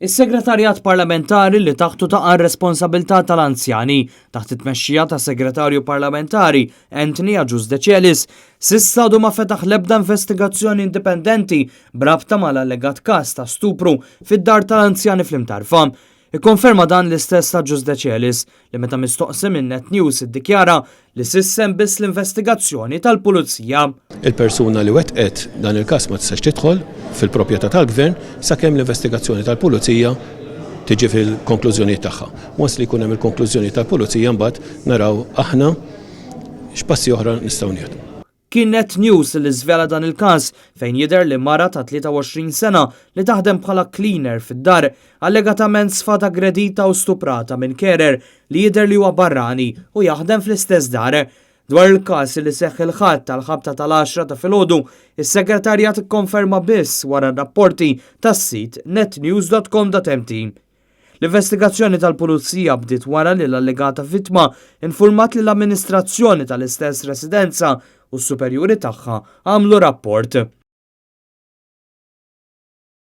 Is-Segretarjat Parlamentari li taħtu taqa' r-responsabilità tal-anzjani, taħt it-tmexxija tas-Segretarju Parlamentari Anthony Agius Decelis, s'issa għadu ma fetaħ l-ebda investigazzjoni indipendenti b'rabta mal-allegat każ ta' stupru fid-dar tal-anzjani fl-Imtarfa. Ikkonferma dan l-istess Agius Decelis li meta mistoqsi minn Net News iddikjara li s'issa hemm biss l-investigazzjoni tal-Pulizija. Il-persuna li wettqet dan il-każ ma tistax tidħol fil-proprjetà tal-Gvern sakemm l-investigazzjoni tal-Pulizija tiġi fil-konklużjonijiet tagħha. Once li jkun hemm il-konklużjoni tal-Pulizija mbagħad naraw aħna x'passi oħra nistgħu nieħdu. Kien Net News li żvela dan il-każ fejn jidher li mara ta' 23 sena li taħdem bħala cleaner fid-dar allegatament sfat aggredita u stuprata minn carer li jidher li huwa barrani u jaħdem fl-istess dar. Dwar il-każ li seħħ il-Ħadd tal-ħabta tal-10 ta' filgħodu, is-segretarjat ikkonferma biss wara rapporti tas-sit netnews.com.mt. L-investigazzjoni tal-Pulizija bdiet wara li l-allegata vittma informat li l-amministrazzjoni tal-istess residenza u s-superjuri tagħha għamlu rapport.